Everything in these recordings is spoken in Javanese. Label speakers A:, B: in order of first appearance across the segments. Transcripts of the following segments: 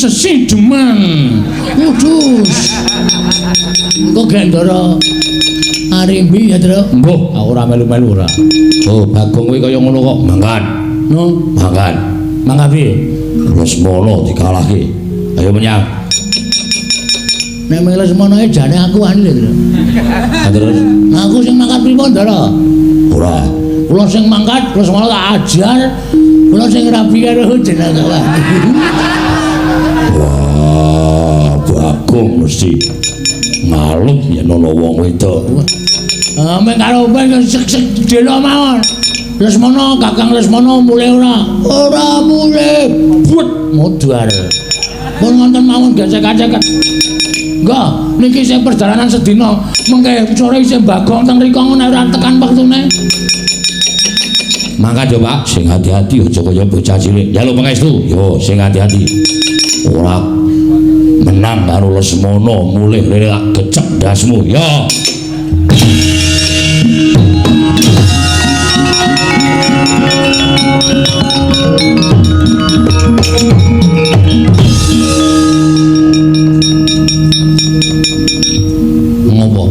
A: Sesi demen. Kudus. Engko gek Ndara Arimbi ya, Tru.
B: Mbuh, aku ora melu-melu ora. Oh, Bagong kuwi kaya ngono kok. Mangkat.
A: No,
B: Mangkat.
A: Mangkat piye?
B: Lesmana dikalahke. Ayo menyang.
A: Nek mung Lesmana e jane aku wani lho, Tru.
B: Lah terus
A: Aku sing mangkat pripun, Ndara?
B: Ora.
A: Kula sing mangkat, Lesmana tak ajar. Kula sing rabi karo jeneng wani.
B: Wah, Bagong mesti ngaluk yen ana wong wedok.
A: Ah, meng karo ben sek-sek delo mawon. Lesmana, Kakang Lesmana mulih ora? Ora mulih. But modar. Pun wonten mawon gesek-gesek. Enggak, niki sing perjalanan sedina, mengke sore isih Bagong teng mriku nek ora tekan wektune.
B: Mangkat yo, Pak, sing hati-hati aja kaya bocah cilik. Njaluk pangestu. Yo, sing hati-hati. Ora menang karo Lesmana mulih rene tak gecek ndasmu. Yo.
A: Ngopo?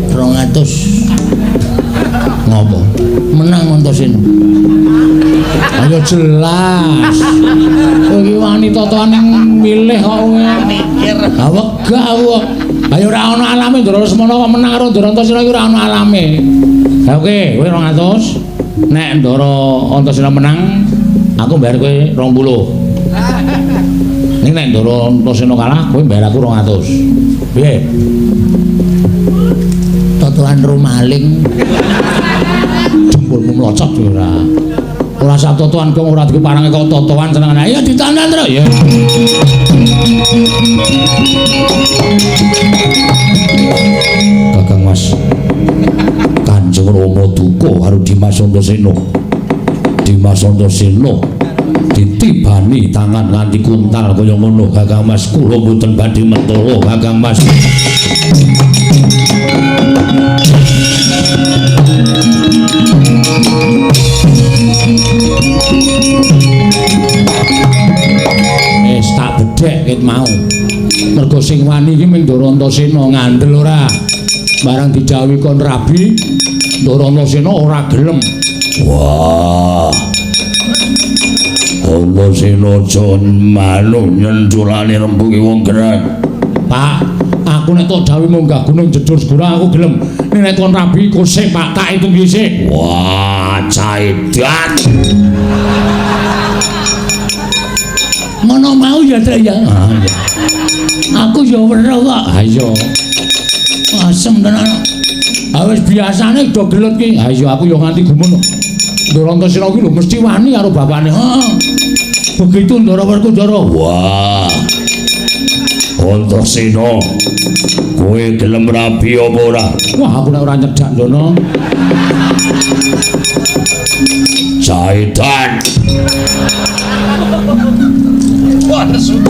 A: 200. Ngopo? Menang Antasena. Ayo jelas. Kowe iki wani totoan ning milih kok kowe.
C: Mikir.
A: Ha wegah aku kok. Ayo ora ana alame Ndara Lesmana kok menang karo Ndara Antasena iki ora ana alame. Ha oke, kowe 200. Nek Ndara Antasena menang, aku bayar kowe 20. Ning nek Ndara Antasena kalah, kowe bayar aku 200. Piye? Totoan rumaling. Jempolmu mlocot ora. Ora sak totoan kok ora diparange kok totoan senengane. Ayo ditonton terus ya.
B: Kakang Mas. Kanjeng Rama duka karo Dimas Antasena. Dimas Antasena ditibani tangan nganti kuntal kaya ngono Kakang Mas. Kula mboten badhe mentolo Kakang Mas.
A: Wis tak bedhek ket mau. Mergo sing wani iki mung Ndara Antasena ngandel ora. Barang didhawuhi kon rabi, Ndara Antasena ora gelem.
B: Wah. Antasena aja manuk nyenculane rembuge wong gerang.
A: Pak, aku nek tok dawuhi munggah gunung jedur segura aku gelem. Nek kon rabi kosek Pak, tak hitung dhisik.
B: Wah, caidan.
A: Ngono mau ya, Trek ya.
B: Ah, iya.
A: Aku ya weruh kok.
B: Ayo.
A: Asem tenan. Ha wis biasane do gelut ki. Ha iya aku ya nganti gumun. Ndara Antasena ki lho mesti wani karo bapane. Heeh. Begitu Ndara Werkudara.
B: Wah. Antasena, kowe gelem rabi apa ora?
A: Wah, aku nek ora nyedak ndono.
B: Caidan.
C: Wah, nesu.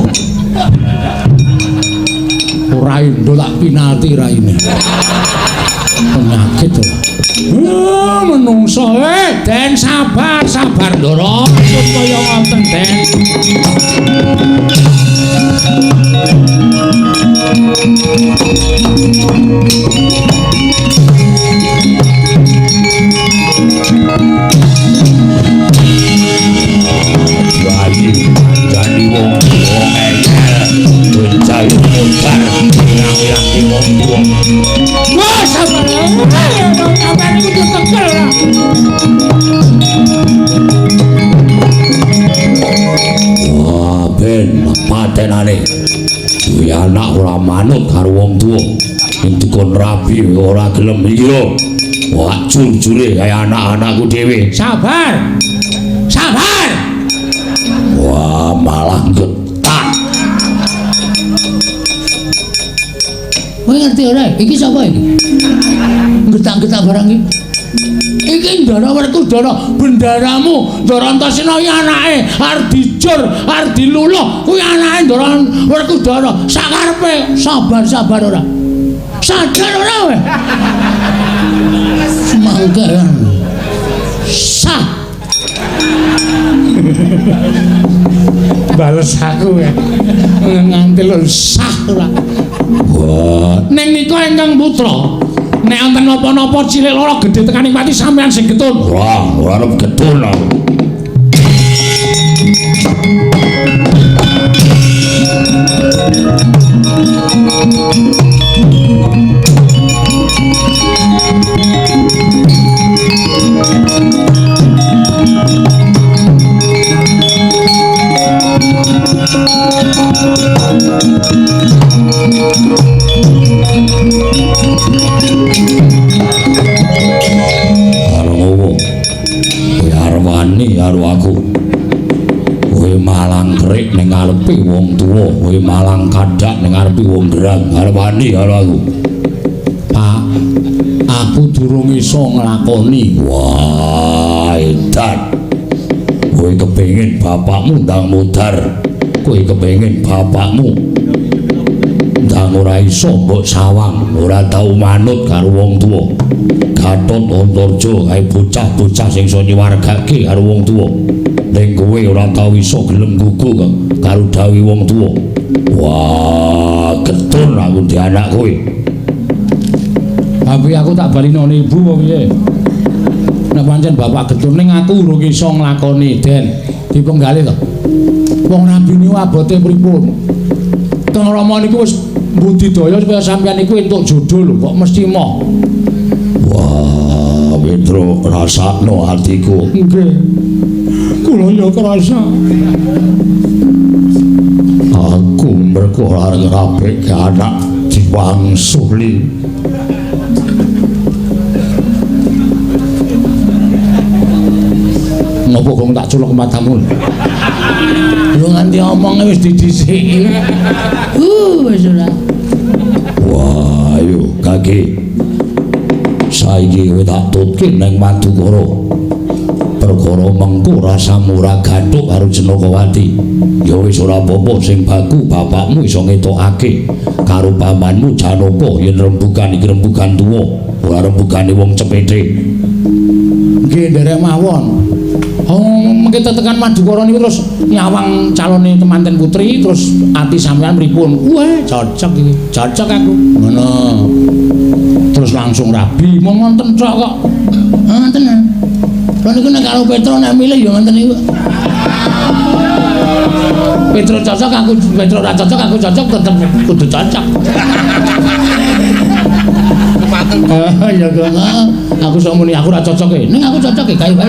A: Ora indo tak pinalti raine. Penyakit ora. Menungso Den sabar, sabar Ndara. Kaya ngoten Den.
B: Bayi jani wong wong ngeyel, bocah modar nang-nang wong tuwa.
A: Wah, sabar. Sampeyan iku tekel ora.
B: Wah, ben patenane. Kuwi anak ora manut karo wong tuwa. Yen dikon rabi ora gelem iki lho. Wah, jujure kaya anak-anakku dhewe.
A: Sabar. Sabar.
B: Wah, malah getak.
A: Kowe ngerti ora? Iki sapa iki? Getak-getak barang iki. Iki Ndara Werkudara, bendaramu Ndara Antasena iki anake arep dijur, arep diluluh. Kuwi anake Ndara Werkudara. Sakarepe sabar-sabar ora. Sadar ora kowe? Semangke. Sah. Bales aku ya. Nganti lho sah ora.
B: Wah,
A: Ning nika ingkang putra, nek wonten napa-napa cilik lara gedhe tekaning pati sampeyan sing getun.
B: Ora, ora arep getun aku. Karo ngowo. Kowe arep wani karo aku. Kowe malang kerik ning ngarepe wong tuwa, kowe malang kadhak ning ngarepe wong gerang. Arep wani karo aku.
A: Pak, aku durung iso nglakoni.
B: Wah, edan. Kowe kepengin bapakmu ndang mudhar. Kowe kepengin bapakmu ndang ora iso mbok sawang, ora tau manut karo wong tuwa. Gatot Antarja kae bocah-bocah sing iso nyuwargake karo wong tuwa. Ning kowe ora tau iso gelem gugu karo dawuhe wong tuwa. Wah, getun aku di anak kowe.
A: Tapi aku tak balinane ibu apa piye? Nek pancen bapak getun ning aku urung iso nglakoni, Den. Dipenggalih to. Wong rabi niku abote pripun? Kang Rama niku wis budidaya supaya sampeyan niku entuk jodoh lho, kok mesti moh.
B: Wah, Petro rasakno atiku.
A: Nggih. Kula ya krasa.
B: Aku mergo arep ngrabeke anak diwangsuli.
A: Ngopo gong tak culuk matamu? Lho nganti omonge wis didhisiki. Wis ora.
B: Wah, ayo kaki. Saiki kowe tak tutke ning Madukara. Perkara mengko rasamu ora gathuk karo Janakawati. Ya wis ora apa-apa, sing baku bapakmu iso ngetokake karo pamanmu Janaka yen rembugan iki rembugan tuwa, ora rembugane wong cepete.
A: Nggih nderek mawon. Oh, mengke tetekan Madukara niku terus nyawang calone temanten putri terus ati sampean pripun? Wah, cocok iki. Cocok aku. Ngono. Terus langsung rabi, mong wonten tok kok. Ngoten. Lha niku nek karo Petro nek milih ya ngoten niku. Petro cocok aku, Petro ora cocok aku cocok tetep kudu cocok. Ya ngono. Aku sok muni aku ora cocok e. Ning aku cocok e kae wae.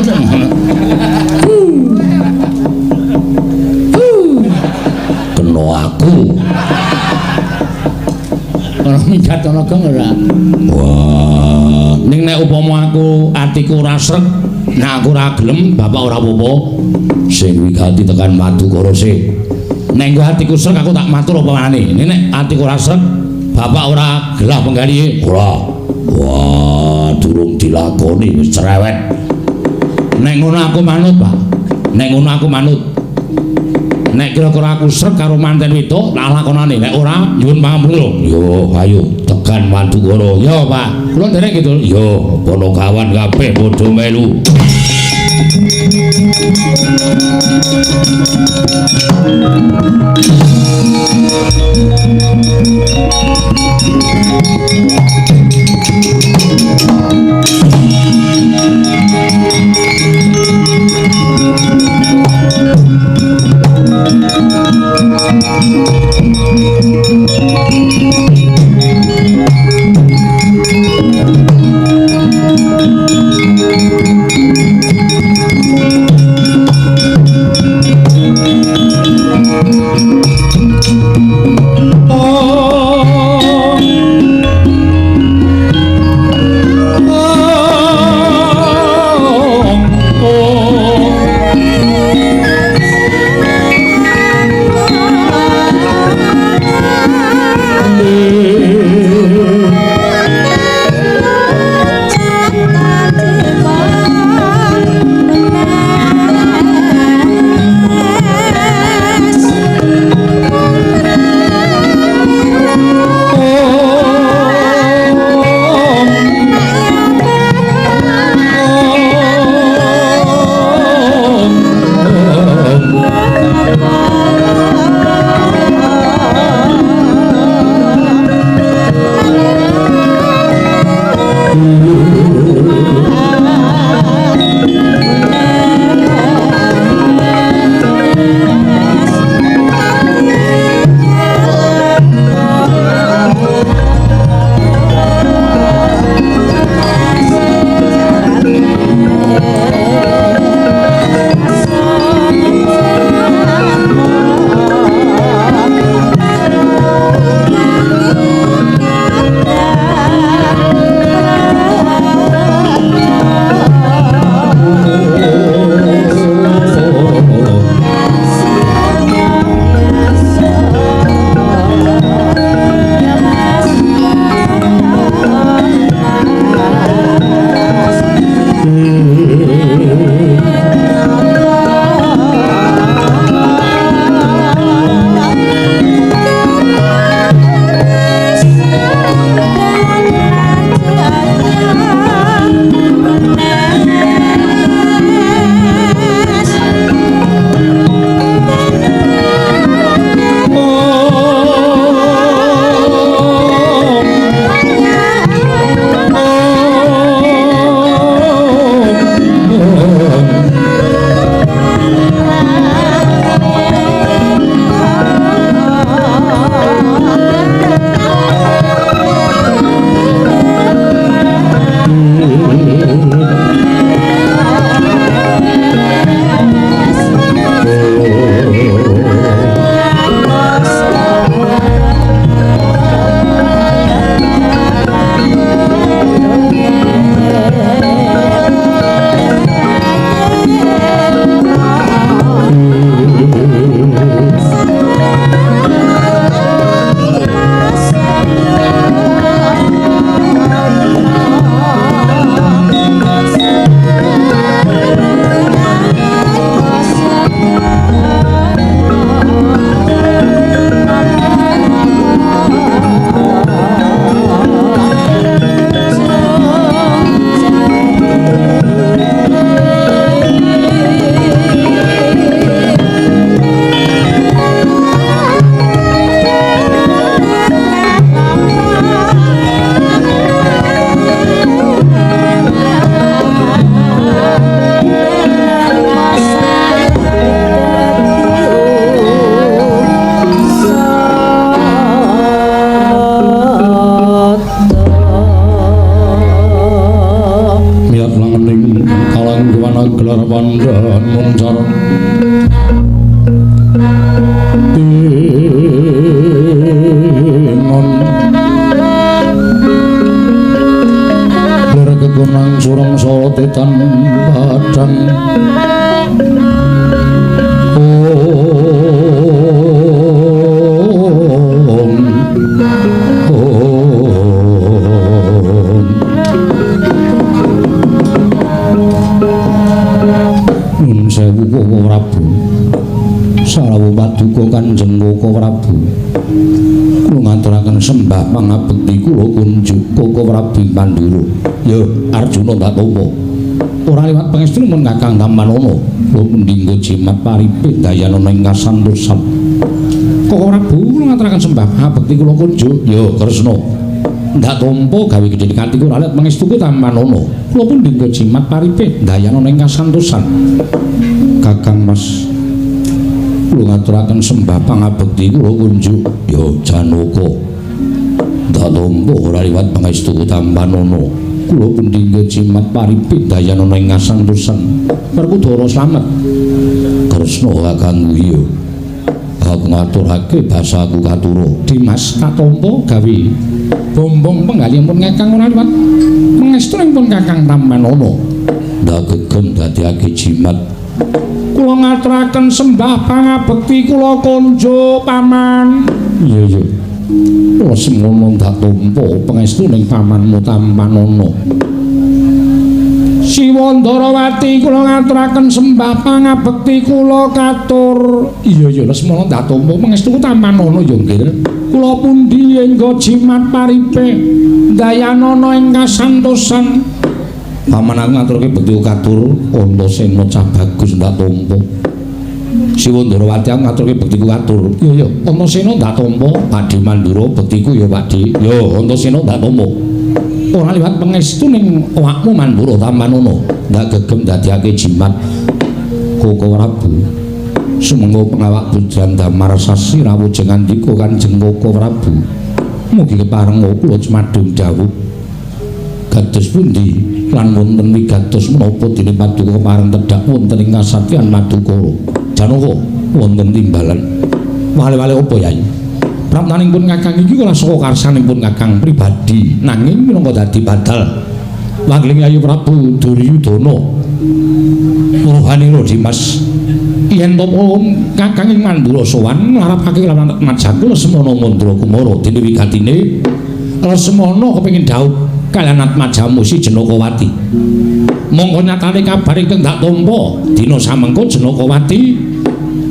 B: Kena aku.
A: Ora minggat ana gong ora.
B: Wah, ning nek upama aku atiku ora sreg, nek aku ora gelem, bapak ora apa-apa. Sing wigati tekan Madukara sik.
A: Nek engko atiku sreg aku tak matur apa maneh. Nek atiku ora sreg, bapak ora gelah penggalihe.
B: Ora. Wah, durung dilakoni wis cerewet.
A: Nek ngono aku manut, Pak. Nek ngono aku manut. Nek kira-kira aku sreg karo manten wedok, tak lakonane. Nek ora, nyuwun pangampura.
B: Yo, ayo tekan Madukara.
A: Yo, Pak. Kula nderek gitu.
B: Yo, Ponokawan kabeh padha melu.
A: Oh.
B: Gelar pandan muncar tinon lir kekunang sureng sotetan padang om om. Nun sewu Koko Prabu. Sarawuh paduka Kanjeng Koko Prabu. Kula ngaturaken sembah pangabekti kula kunjuk Koko Prabu Mandura. Ya Arjuna tak tampa. Ora liwat pangestu mun Kakang Tampanana. Kula mendinggo jimat paripih dayanana ing kasantosan. Koko Prabu kula ngaturaken sembah pangabekti kula kunjuk. Ya Kresna. Ndak tampa gawe gedhe katiku ora liwat pangestuku Tampanana. Kula pun dinggo jimat paripih dayanana ing kasantosan. Kakang Mas kula ngaturaken sembah pangabekti kula kunjuk. Ya Janaka. Ndak tampa ora liwat pangestuku Tampanana. Kula pun dinggo jimat paripih dayanana ing kasantosan. Werkudara slamet. Kresna Kakangku iya. Aku ngaturake basaku katura. Dimas katampa gawe bombong penggalihipun Kakang ora liwat pangestu pun Kakang Tampanana. Ndak gegem dadiake jimat. Kula ngaturaken sembah pangabekti kula kunjuk paman. Iya iya. Kula semono ndak tampa pangestu ning pamanmu Tampanana. Siwa Ndarawati kula ngaturaken sembah pangabekti kula katur. Iya iya Lesmana ndak tampa pangestuku Tampanana ya nggih. Kula pundi engga jimat paripih dayanana ing kasantosan. Paman aku ngaturke bekti katur Antasena cah bagus ndak tampa. Siwa Ndarawati aku ngaturke bektiku katur. Iya iya Antasena ndak tampa. Pakde Mandura bektiku ya Pakde. Ya Antasena ndak tampa. Ora liwat pangestu ning awakmu Mandura Tampanana. Ndak gegem dadiake jimat Koko Prabu. Sumangga pengawak pujan damar sasi rawuh ngandika Kanjeng Koko Prabu. Mugi kepareng kula cumadung dawuh. Kados pundi lan wonten wigatos menapa dene paduka pareng tedhak wonten ing kasatyan Madukara. Janaka wonten timbalan. Wale-wale apa Yai? Praptaning pun Kakang iki ora saka karsanipun Kakang pribadi, nanging minangka dadi badal wangling Yayi Prabu Duryudana. Rohanira Dimas, yen to Kakang ing Mandura sowan nglarapake lawan majaku Lesmana Mandra Kumara dene wigatine Lesmana kepengin dhaup kaliyan atmajamu si Janakawati. Mongko nyatane kabar ingkang dak tampa dina samengko Janakawati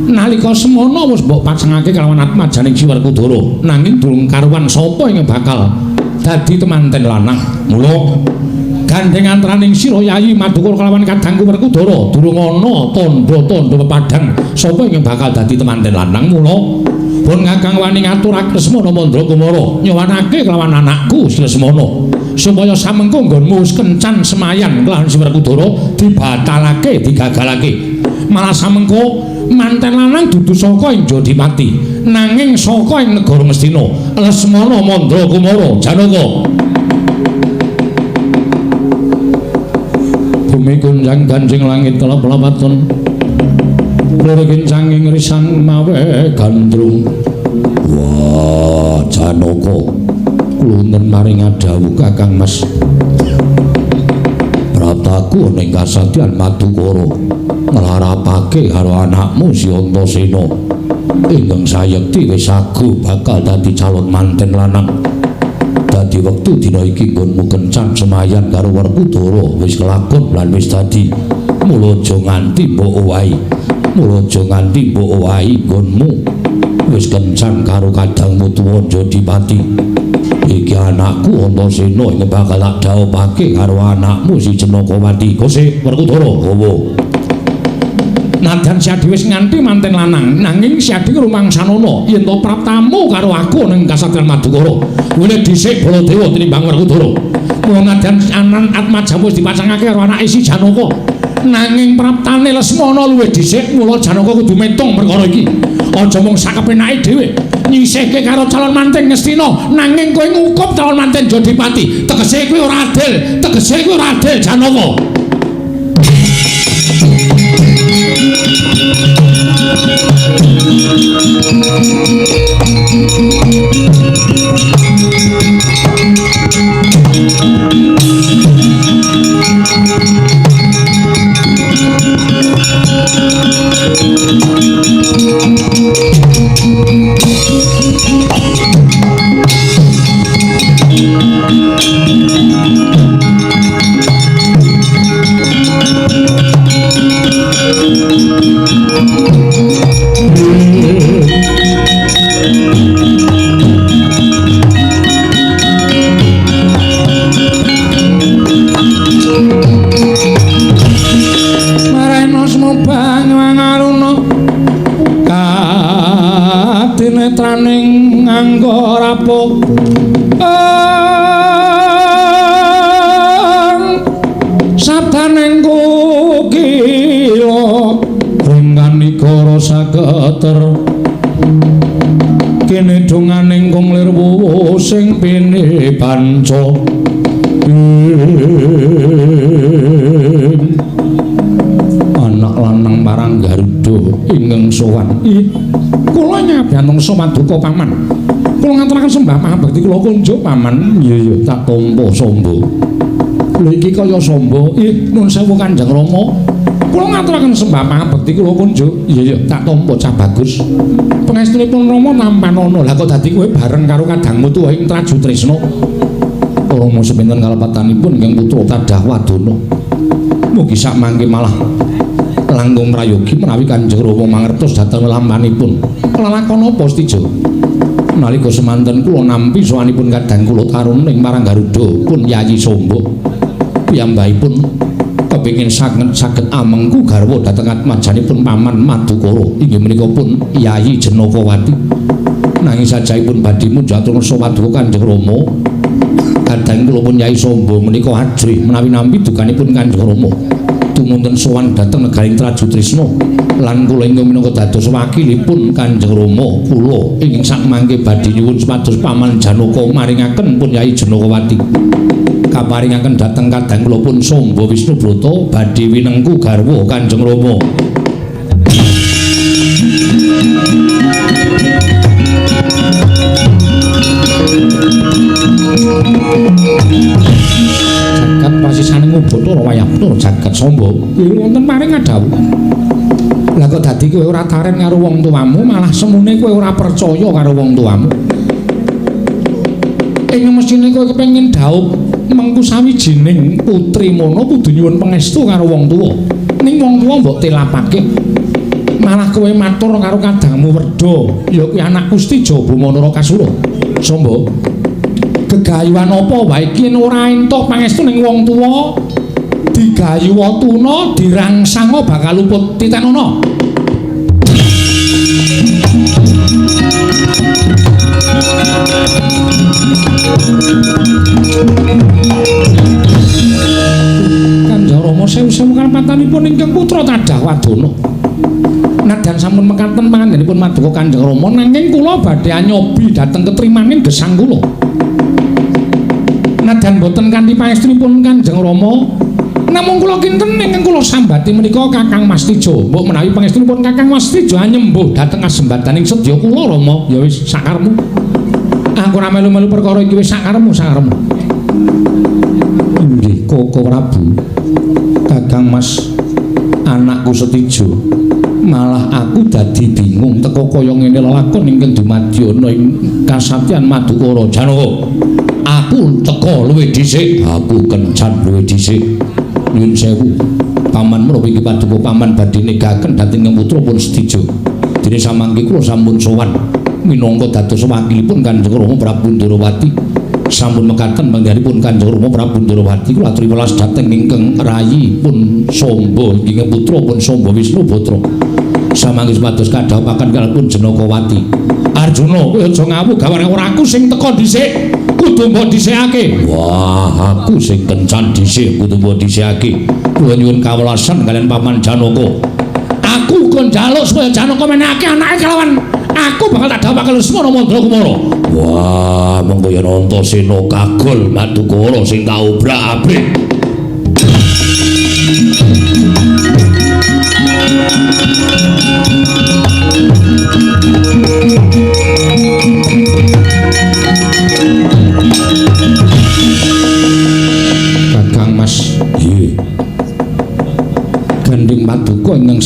B: nalika semana wis mbok pasangake kalawan atmajaning Si Werkudara, nanging durung karuwan sapa ingkang bakal dadi temanten lanang. Mula gandeng antaraning sira Yayi Madukara kalawan kadangku Werkudara durung ana tandha-tandha pepadang sapa ingkang bakal dadi temanten lanang. Mula pun Kakang wani ngaturake Lesmana Mandra Kumara nyowanake kelawan anakku Si Lesmana supaya samengko nggonmu wis kencan semayan kelawan Si Werkudara dibatalake digagalake. Malah samengko manten lanang dudu saka ing Jodipati nanging saka ing negara Ngastina. Lesmana Mandra Kumara Janaka. Bumi gunjang ganjing langit kelap-lapaton loro kincanging risang mawe gandrung. Wah Janaka, kula maring adhawuh Kakang Mas. Praptaku ning kasatyan Madukara nglarapake karo anakmu Si Antasena ingkang sayekti wis sagu bakal dadi calon manten lanang. Dadi wektu dina iki nggonmu kencan semayan karo Werkudara wis kelakon lan wis dadi. Mula aja nganti mbok owahi. Mula aja nganti mbok owahi nggonmu wis kencan karo kadangmu tuwa Jodipati. Iki anakku Antasena ing bakal tak dhaupake karo anakmu si Janakawati. Kose Werkudara gawa. Nadyan Siadi wis nganti manten lanang, nanging Siadi rumangsanana yen to praptamu karo aku ning kasatriyan Madukara. Wile dhisik Baladewa tinimbang Werkudara. Mula nadyan anan atmajamu wis dipasangake karo anake si Janaka. Nanging praptane Lesmana luwih dhisik, mula Janaka kudu metung perkara iki. Aja mung sakepenake dhewe nyisihke karo calon manten Ngastina, nanging kowe ngukup calon manten Jodipati. Tegese kuwi ora adil, tegese kuwi ora adil Janaka.
A: Kanetraning nganggo rapuh sabdaning kukila ringkanika saketer kene donganing kung lirwu sing pini panca anak lanang marang Garuda ingkang sowan. Kula nyabyantungsa paduka paman. Kula ngaturaken sembah pangabekti kula kunjuk paman. Iya iya tak tampa Samba. Lho iki kaya Samba. Ih nuwun sewu Kanjeng Rama. Kula ngaturaken sembah pangabekti kula kunjuk. Iya iya tak tampa cah bagus. Pangestunipun Rama tampanana. Lah kok dadi kowe bareng karo kadangmu tuwa ing Trajutrisna. Rama sepinten kalepatanipun ingkang putra Tadah Wadana. Mugi sak mangke malah langkung prayogi menawi Kanjeng Rama mangertos dhateng lampanipun. Lelakon apa Setija? Nalika semanten kula nampi sowanipun kadang kula taruning marang Garuda pun Yayi Samba. Piyambakipun kepingin saged amengku garwa dhateng atmajanipun paman Madukara inggih menika pun Yayi Janakawati. Nanging sajaipun badhe munjat ngersa paduka Kanjeng Rama, kadang kula pun Yayi Samba menika ajrih menawi nampi dukanipun Kanjeng Rama. Tumunten sowan dhateng negaring Trajutrisna lan kula ingkang minangka dados wakilipun Kanjeng Rama kula ingkang sakmangke badhe nyuwun supados paman Janaka maringaken pun Yayi Janakawati kaparingaken dhateng kadang kula pun Samba Wisnubrata badhe winengku garwa Kanjeng Rama. Jagat pasisaning Bathara wayah Bathara jagat Samba. Wonten paring ngadhawuh. Lah kok dadi kowe ora taren karo wong tuamu, malah semune kowe ora percaya karo wong tuamu. Ing mesthine kowe kepengin dhaup mengku sawijining putri mono kudu nyuwun pangestu karo wong tuwa. Ning wong tuwa mbok telapake. Malah kowe matur karo kadangmu Werda, ya kuwi anakku Setija Bumana Kasura. Samba. Gegayuhan apa wae iki ora entuk pangestu ning wong tuwa, digayuha tuna dirangsanga bakal luput titenono. Kanjeng Rama sewu-sewu kalepatanipun ingkang putra Tadah Wadana. Nadyan sampun mekaten pangandikanipun maduka Kanjeng Rama, nanging kula badhe anyobi dhateng ketrimaning gesang kula. Nadyan boten kanthi pangestunipun Kanjeng Rama, namung kula kinten ingkang kula sambati menika Kakang Mas Tejo. Mbok menawi pangestunipun Kakang Mas Tejo anyembuh dhateng kasembadaning sedya kula Rama, ya wis sakarepmu. Aku ora melu-melu perkara iki wis sakarepmu, sakarepmu. Inggih Koko Prabu, Kakang Mas anakku Setijo, malah aku dadi bingung teka kaya ngene lelakon ingkang dumadya ing kasatyan Madukara. Janaka, aku teka luwih dhisik, aku kencan luwih dhisik. Nyun sewu, paman menawi iki paduka paman badhe negaken dhateng putra pun Setijo. Dene samangke kula sampun sowan minangka dados wakilipun Kanjeng Rama Prabu Ndorowati. Sampun mekaten panggenipun Kanjeng Rama Prabu Ndorowati kula aturi welas dhateng ingkang rayi pun Samba ingkang putra pun Samba Wisnubrata. Samangke supados kadhawuhaken kalipun Janakawati. Arjuna, kowe aja ngawuh gawane ora aku sing teka dhisik. Kudu mbok dhisikake. Wah, aku sing kencan dhisik kudu mbok dhisikake. Kula nyuwun kawelasan kalian paman Janaka. Aku kon njaluk supaya Janaka menehake anake kalawan aku bakal tak dhawuhake Lesmana Mandra Kumara. Wah, monggo yen Antasena kagol Madukara sing tak obrak-abrik. Kakang Mas.
B: Nggih.
A: Gandeng paduka ingkang